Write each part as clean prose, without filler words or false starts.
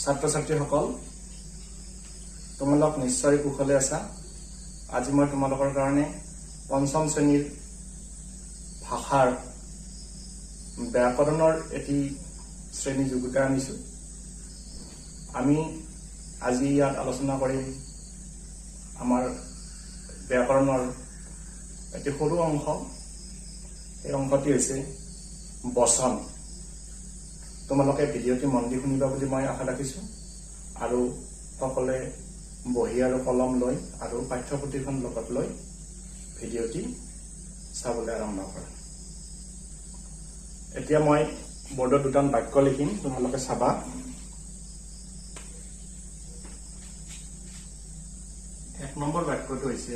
ছাত্ৰ ছাত্ৰীসকল, তোমালোক নিশ্চয় কুশলে আছা। আজি মই তোমালোকৰ কাৰণে পঞ্চম শ্ৰেণীৰ ভাষাৰ ব্যাকৰণৰ এটি শ্ৰেণী যুগুতাই আনিছোঁ। আমি আজি ইয়াত আলোচনা কৰিম আমাৰ ব্যাকৰণৰ এটি সৰু অংশ। এই অংশটি হৈছে বচন। তোমালোকে ভিডিঅ'টি মন দি শুনিবা বুলি মই আশা ৰাখিছোঁ আৰু সকলোৱে বহী আৰু কলম লৈ আৰু পাঠ্যপুথিখন লগত লৈ ভিডিঅ'টি চাবলৈ আৰম্ভ কৰা। এতিয়া মই বৰ্ডত দুটামান বাক্য লিখিম, তোমালোকে চাবা। এক নম্বৰ বাক্যটো হৈছে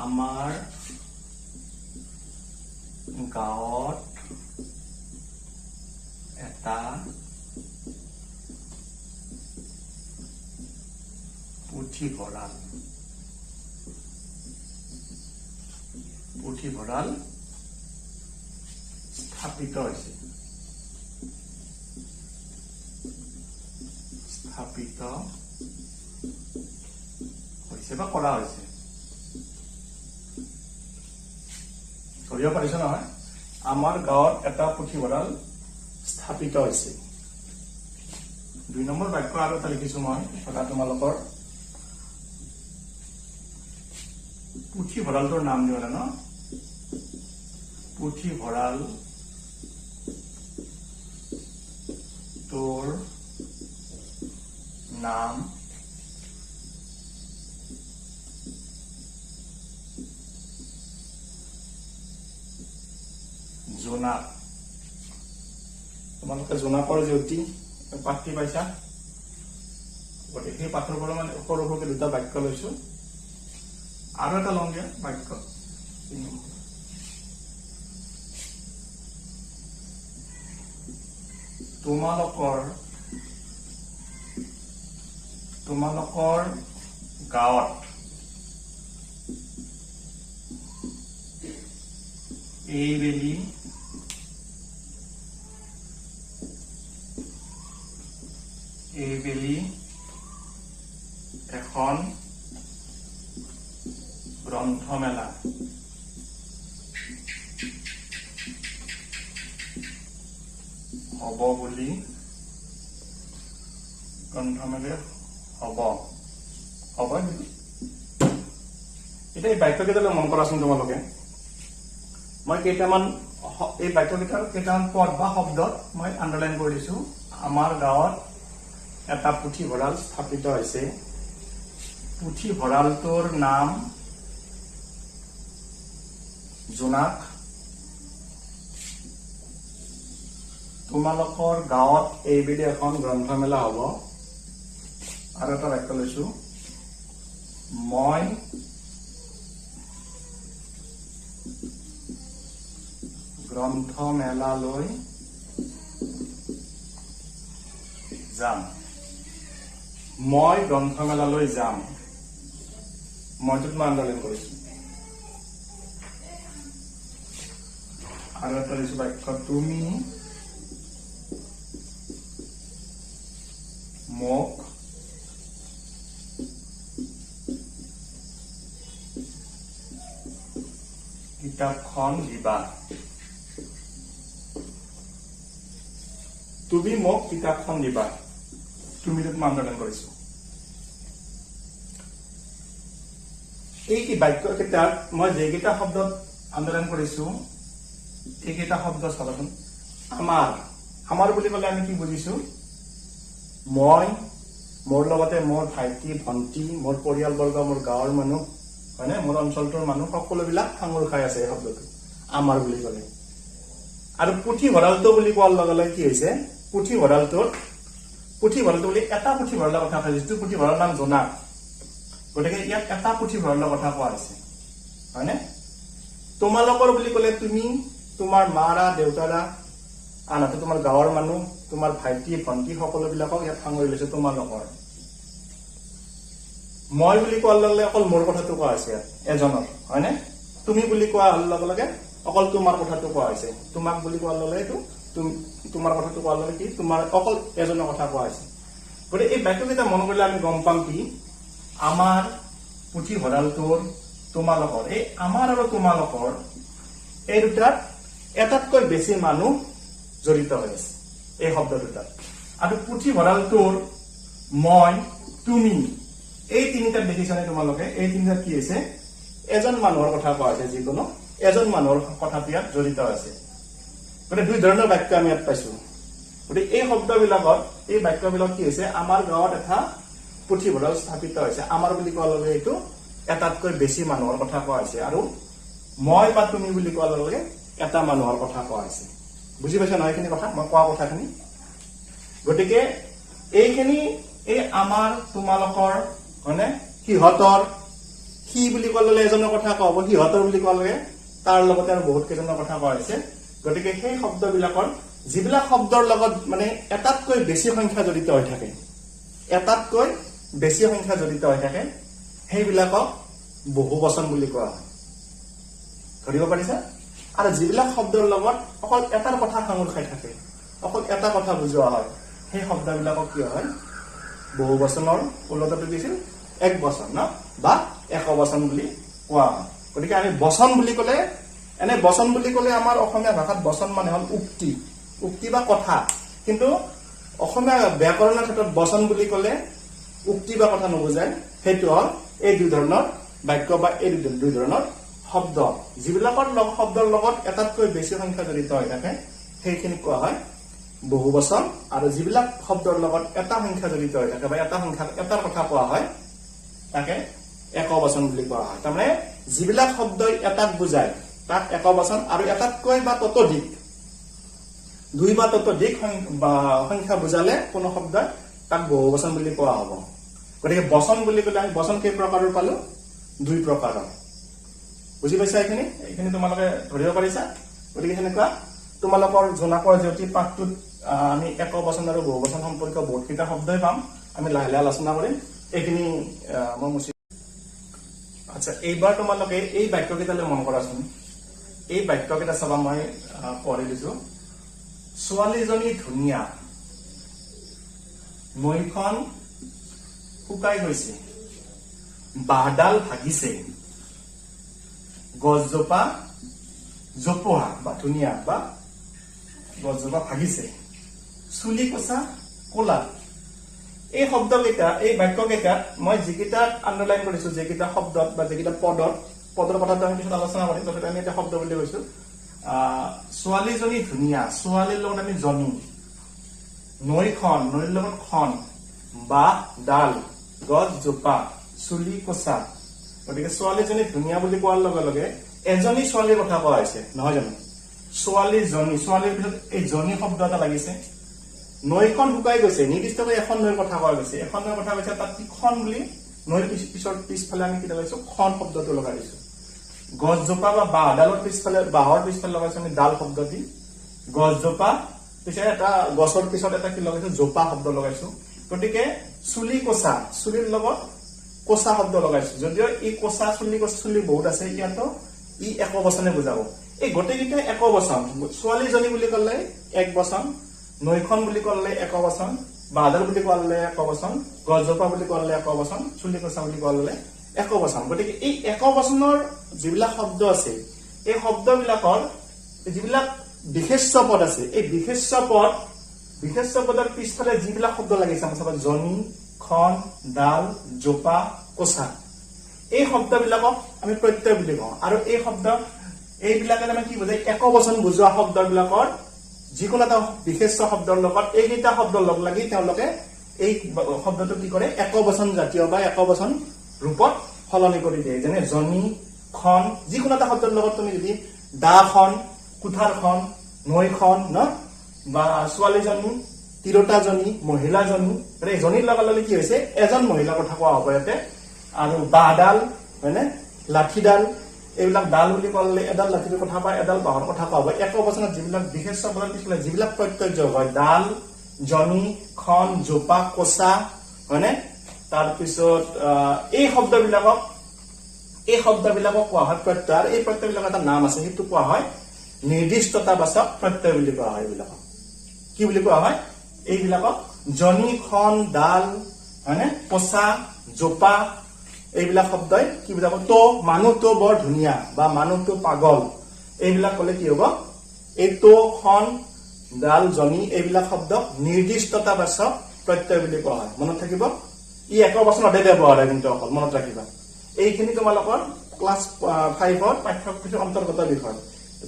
আমাৰ গাঁৱত এটা পুথিভঁৰাল পুথিভঁৰাল স্থাপিত হৈছে। স্থাপিত হৈছে বা কৰা হৈছে। ধৰিব পাৰিছ নহয়? আমাৰ গাঁৱত এটা পুথিভঁৰাল স্থাপিত হৈছে। দুই নম্বৰ বাক্য আৰু এটা লিখিছো মই, এটা তোমালোকৰ পুথিভঁৰালটোৰ নাম দিব ন? পুথিভঁৰাল তোৰ নাম জোনাক। তোমালোকে জোনাকৰ জেউতি পাঠটি পাইছা, গতিকে সেই পাঠৰ পৰা মানে সৰু সৰুকে দুটা বাক্য লৈছো আৰু এটা লংগে বাক্য। তোমালোকৰ তোমালোকৰ গাঁৱত এইবেলি এইবেলি এখন গ্ৰন্থমেলা হ'ব বুলি গ্ৰন্থমেলা হ'ব হ'ব এতিয়া এই বাক্যকেইটালৈ মন কৰাচোন তোমালোকে। মই কেইটামান এই বাক্যকেইটাৰ কেইটামান পদ বা শব্দত মই আণ্ডাৰলাইন কৰি দিছো। আমাৰ গাঁৱত এটা পুথিভঁৰাল স্থাপিত হৈছে। পুথিভঁৰালটোৰ নাম জোনাক। তোমালোকৰ গাঁৱত এইবেলি এখন গ্ৰন্থমেলা হ'ব। আৰু এটা বাক্য লৈছো, মই গ্ৰন্থমেলালৈ যাম। মই গ্ৰন্থমেলালৈ যাম। মইটোত মই আণ্ডাৰলাইন কৰিছো। আৰু এটা দিছো বাক্য, তুমি মোক কিতাপখন দিবা। তুমি মোক কিতাপখন দিবা। তুমিটোত মই আণ্ডাৰলাইন কৰিছো। এই কি বাক্যকেইটাত মই যিকেইটা শব্দত আণ্ডাৰলাইন কৰিছো এইকেইটা শব্দ চাবাচোন। আমাৰ, আমাৰ বুলি ক'লে আমি কি বুজিছো? মই, মোৰ লগতে মোৰ ভাইটি ভণ্টি, মোৰ পৰিয়ালবৰ্গ, মোৰ গাঁৱৰ মানুহ, হয়নে, মোৰ অঞ্চলটোৰ মানুহ, সকলোবিলাক সাঙুৰ খাই আছে এই শব্দটো আমাৰ বুলি ক'লে। আৰু পুথিভঁৰালটো বুলি কোৱাৰ লগে লগে কি হৈছে? পুথিভঁৰালটোত পুথিভঁৰালটো বুলি এটা পুথিভঁৰালৰ কথা কৈছে, যিটো পুথিভঁৰালৰ নাম জোনাক। গতিকে ইয়াত এটা পুথিভঁৰালৰ কথা কোৱা হৈছে, হয়নে? তোমালোকৰ বুলি ক'লে তুমি, তোমাৰ মাৰা দেউতাৰা, আনহাতে তোমাৰ গাঁৱৰ মানুহ, তোমাৰ ভাইটি ভণ্টি, সকলোবিলাকক ইয়াত সাঙুৰি লৈছে তোমালোকৰ। মই বুলি কোৱাৰ লগে লগে অকল মোৰ কথাটো কোৱা হৈছে ইয়াত, এজনৰ, হয়নে? তুমি বুলি কোৱাৰ লগে লগে অকল তোমাৰ কথাটো কোৱা হৈছে। তোমাক বুলি কোৱাৰ লগে লগে এইটো তোমাৰ কথাটো কোৱাৰ লগে কি তোমাৰ অকল এজনৰ কথা কোৱা হৈছে। গতিকে এই বাক্যকেইটা মন কৰিলে আমি গম পাম কি আমাৰ, পুথিভঁৰালটোৰ, তোমালোকৰ, এই আমাৰ আৰু তোমালোকৰ এই দুটাত এটাতকৈ বেছি মানুহ জড়িত হৈ আছে এই শব্দ দুটাত। আৰু পুথিভঁৰালটোৰ, মই, তুমি, এই তিনিটাত দেখিছানে তোমালোকে? এই তিনিটাত কি হৈছে? এজন মানুহৰ কথা কোৱা হৈছে, যিকোনো এজন মানুহৰ কথাটো ইয়াত জড়িত আছে। গতিকে দুই ধৰণৰ বাক্য আমি ইয়াত পাইছো। গতিকে এই শব্দবিলাকত, এই বাক্যবিলাক কি হৈছে? আমাৰ গাঁৱত এটা পুথিভঁৰাল স্থাপিত হৈছে। আমাৰ বুলি কোৱাৰ লগে এইটো এটাতকৈ বেছি মানুহৰ কথা কোৱা হৈছে, আৰু মই বা তুমি বুলি কোৱাৰ লগে লগে এটা মানুহৰ কথা কোৱা হৈছে। বুজি পাইছা নহয় এইখিনি কথা, মই কোৱা কথাখিনি? গতিকে এইখিনি এই আমাৰ, তোমালোকৰ, হয়নে, সিহঁতৰ, সি বুলি কোৱাৰ লগে এজনৰ কথা কোৱা হ'ব, সিহঁতৰ বুলি কোৱাৰ লগে তাৰ লগতে আৰু বহুত কেইজনৰ কথা কোৱা হৈছে। গতিকে সেই শব্দবিলাকৰ যিবিলাক শব্দৰ লগত মানে এটাতকৈ বেছি সংখ্যা জড়িত হৈ থাকে, এটাতকৈ বেছি সংখ্যা জড়িত হৈ থাকে, সেইবিলাকক বহু বচন বুলি কোৱা হয়। ধৰিব পাৰিছা? আৰু যিবিলাক শব্দৰ লগত অকল এটাৰ কথা সাঙুৰ খাই থাকে, অকল এটা কথা বুজোৱা হয়, সেই শব্দবিলাকক কি হয়? বহু বচনৰ ওলোটাটো কি আছিল? এক বচন ন, বা একবচন বুলি কোৱা হয়। গতিকে আমি বচন বুলি ক'লে, এনে বচন বুলি ক'লে আমাৰ অসমীয়া ভাষাত বচন মানে হ'ল উক্তি, উক্তি বা কথা। কিন্তু অসমীয়া ব্যাকৰণৰ ক্ষেত্ৰত বচন বুলি ক'লে উক্তি বা কথা নুবুজায়। সেইটো হ'ল এই দুই ধৰণৰ বাক্য বা এই দুই ধৰণৰ শব্দ, যিবিলাকৰ শব্দৰ লগত এটাতকৈ বেছি সংখ্যা জড়িত হৈ থাকে সেইখিনিক কোৱা হয় বহু বচন। আৰু যিবিলাক শব্দৰ লগত এটা সংখ্যা জড়িত হৈ থাকে বা এটা সংখ্যা এটাৰ কথা কোৱা হয় তাকে একবচন বুলি কোৱা হয়। তাৰমানে যিবিলাক শব্দই এটাক বুজায় তাক একবচন, আৰু এটাতকৈ বা ততোধিক, দুই বা ততোধিক বা সংখ্যা বুজালে কোনো শব্দই তাক বহুবচন বুলি কোৱা হ'ব। গতিকে বচন বুলি ক'লে আমি বচন কেই প্ৰকাৰৰ পালো? দুই প্ৰকাৰৰ। বুজি পাইছা এইখিনি? এইখিনি তোমালোকে ধৰিব পাৰিছা? গতিকে সেনেকুৱা তোমালোকৰ জোনাকৰ জেউতি পাঠটোত আমি একবচন আৰু বহুবচন সম্পৰ্কীয় বহুতকেইটা শব্দই পাম, আমি লাহে লাহে আলোচনা কৰিম। এইখিনি মই মুচি। আচ্ছা, এইবাৰ তোমালোকে এই বাক্যকেইটালৈ মন কৰাচোন। এই বাক্যকেইটা চাবা, মই পঢ়ি দিছো। ছোৱালীজনী ধুনীয়া, নৈখন শুকাই গৈছে, বাঁহডাল ভাগিছে, গছজোপা জোপোহা বা ধুনীয়া বা গছজোপা ভাগিছে, চুলি কোচা ক'লা। এই শব্দকেইটা, এই বাক্যকেইটাত মই যিকেইটা আণ্ডাৰলাইন কৰিছো, যিকেইটা শব্দত বা যিকেইটা পদত, পদৰ কথাটো আমি পিছত আলোচনা কৰিম, তথাপি আমি এতিয়া শব্দ বুলি কৈছো। ছোৱালীজনী ধুনীয়া, ছোৱালীৰ লগত আমি জনী, নৈখন, নৈৰ লগত খন, বাঁহ ডাল, গছ জোপা, চুলি কোচা। গতিকে ছোৱালীজনী ধুনীয়া বুলি কোৱাৰ লগে লগে এজনী ছোৱালীৰ কথা কোৱা হৈছে, নহয় জানো? ছোৱালীজনী, ছোৱালীৰ পিছত এই জনী শব্দ এটা লাগিছে। নৈখন শুকাই গৈছে, নিৰ্দিষ্টকৈ এখন নৈৰ কথা কোৱা গৈছে, এখন নৈৰ কথা কৈছে, তাত কি খন বুলি নৈৰ পিছৰ পিছফালে আমি কি লগাইছো? খন শব্দটো লগাই দিছো। গছজোপা বা বাঁহডালৰ পিছফালে, বাঁহৰ পিছফালে লগাইছো আমি ডাল শব্দ দি। গছজোপা পিছে এটা গছৰ পিছত এটা কি লগাইছো? জোপা শব্দ লগাইছো। গতিকে চুলি কোচা, চুলিৰ লগত কোচা শব্দ লগাইছো। যদিও এই কোচা, চুলি কোচা, চুলি বহুত আছে, ইয়াতো ই একবচনে বুজাব। এই গোটেইকেইটা একবচন। ছোৱালীজনী বুলি ক'লে এক বচন, নৈখন বুলি ক'লে একবচন, বাঁহডাল বুলি ক'লে একবচন, গছজোপা বুলি ক'লে একবচন, চুলি কোচা বুলি ক'লে একবচন। গতিকে এই একবচনৰ যিবিলাক শব্দ আছে, এই শব্দবিলাকৰ যিবিলাক বিশেষ্য পদ আছে, এই বিশেষ্য পদৰ পিছফালে যিবিলাক শব্দ লাগিছে, আমাৰ চাবা জনী, খন, ডাল, জোপা, কোচা, এই শব্দবিলাকক আমি প্ৰত্যয় বুলি কওঁ। আৰু এই শব্দ এইবিলাকে তাৰমানে কি বুজায়? একবচন বুজোৱা শব্দবিলাকৰ যিকোনো এটা বিশেষ্য শব্দৰ লগত এইকেইটা শব্দ লগ লাগি তেওঁলোকে এই শব্দটো কি কৰে? একবচন জাতীয় বা একবচন ৰূপত সলনি কৰি দিয়ে। যেনে জনী, খন, যিকোনো এটা শব্দৰ লগত তুমি যদি দাখন, কুঠাৰখন, নৈখন ন, বা ছোৱালীজনী, তিৰোতাজনী, মহিলাজনী, গতিকে জনীৰ লগে লগে কি হৈছে? এজন মহিলাৰ কথা কোৱা হ'ব ইয়াতে। আৰু বাঁহডাল, হয়নে, লাঠিডাল, এইবিলাক ডাল বুলি ক'লে এডাল লাঠিৰ কথা বা এডাল বাঁহৰ কথা কোৱা হ'ব। একবচনত যিবিলাক বিশেষ্য পদৰ পিছফালে যিবিলাক প্ৰত্যয় যোগ হয়, ডাল, জনী, খন, জোপা, কোচা, হয়নে, তাৰপিছত এই শব্দবিলাকক কোৱা হয় প্ৰত্যয়। আৰু এই প্ৰত্যয়বিলাকৰ এটা নাম আছে, সেইটো কোৱা হয় নিৰ্দিষ্টতাবাচক প্ৰত্যয় বুলি কোৱা হয়। এইবিলাকক কি বুলি কোৱা হয়? এইবিলাকক জনী, খন, ডাল, হয়নে, পচা, জোপা, এইবিলাক শব্দই কি বুজাব? তো, মানুহটো বৰ ধুনীয়া বা মানুহটো পাগল, এইবিলাক ক'লে কি হ'ব? এই তো, খন, ডাল, জনী, এইবিলাক শব্দক নিৰ্দিষ্টতাবাচক প্ৰত্যয় বুলি কোৱা হয়। মনত থাকিব, ই একবচনতে ব্যৱহাৰ হয় কিন্তু অকল, মনত ৰাখিবা। এইখিনি তোমালোকৰ ক্লাছ 5ৰ পাঠ্যপুথিৰ অন্তৰ্গত বিষয়।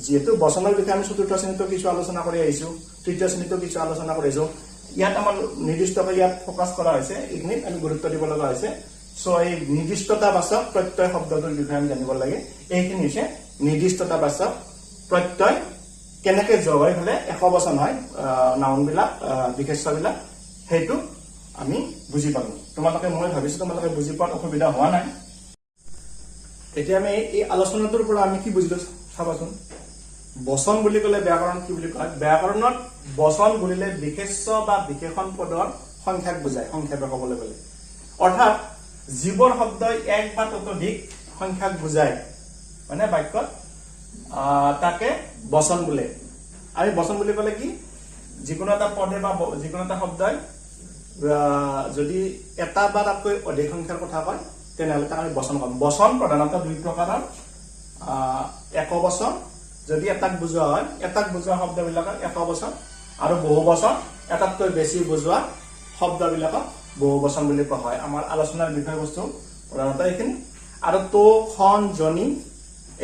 যিহেতু বচনৰ বিষয়ে আমি চতুৰ্থ শ্ৰেণীতো কিছু আলোচনা কৰি আহিছো, তৃতীয় শ্ৰেণীতো কিছু আলোচনা কৰি আহিছো, ইয়াত আমাৰ নিৰ্দিষ্টকৈ ইয়াত ফ'কাছ কৰা হৈছে, এইখিনিত আমি গুৰুত্ব দিব লগা হৈছে। চ' এই নিৰ্দিষ্টতাবাচক প্ৰত্যয় শব্দটোৰ বিষয়ে আমি জানিব লাগে। এইখিনি হৈছে নিৰ্দিষ্টতাবাচক প্ৰত্যয়, কেনেকে যোগ হৈ হ'লে একবচন হয় নাউনবিলাক, বিশেষ্যবিলাক, সেইটো আমি বুজি পালো। তোমালোকে, মই ভাবিছো তোমালোকে বুজি পোৱাত অসুবিধা হোৱা নাই। এতিয়া আমি এই আলোচনাটোৰ পৰা আমি কি বুজিলো চাবাচোন। বচন বুলি ক'লে ব্যাকৰণ কি বুলি কয়? ব্যাকৰণত বচন বুলিলে বিশেষ্য বা বিশেষণ পদৰ সংখ্যাক বুজায়, সংক্ষেপে ক'বলৈ গ'লে। অৰ্থাৎ যিবোৰ শব্দই এক বা ততোধিক সংখ্যাক বুজায় মানে বাক্যত, তাকে বচন বোলে। আমি বচন বুলি ক'লে কি? যিকোনো এটা পদে বা যিকোনো এটা শব্দই যদি এটা বা তাতকৈ অধিক সংখ্যাৰ কথা কয়, তেনেহ'লে তাক আমি বচন ক'ম। বচন প্ৰধানতঃ দুই প্ৰকাৰৰ। একবচন, যদি এটাক বুজোৱা হয়, এটাক বুজোৱা শব্দবিলাকক একবচন, আৰু বহু বচন, এটাতকৈ বেছি বুজোৱা শব্দবিলাকক বহু বচন বুলি কোৱা হয়। আমাৰ আলোচনাৰ বিষয়বস্তু প্ৰধানতঃ এইখিনি। আৰু তো, খন, জনী,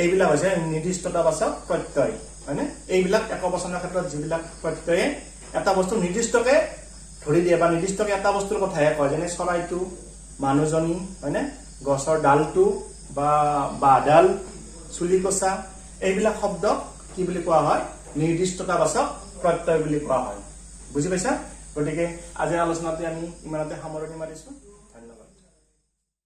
এইবিলাক হৈছে নিৰ্দিষ্টতাবাচক প্ৰত্যয়, হয়নে? এইবিলাক একবচনৰ ক্ষেত্ৰত যিবিলাক প্ৰত্যয়ে এটা বস্তু নিৰ্দিষ্টকে ধৰি দিয়ে বা নিৰ্দিষ্টকে এটা বস্তুৰ কথাহে কয়, যেনে চৰাইটো, মানুহজনী, হয়নে, গছৰ ডালটো বা বাঁহডাল, চুলিকোচা, এইবিলাক শব্দক কি বুলি কোৱা হয়? নিৰ্দিষ্টতাবাচক প্ৰত্যয় বুলি কোৱা হয়। বুজি পাইছা? গতিকে আজিৰ আলোচনাতে আমি ইমানতে সামৰণি মাৰিছো।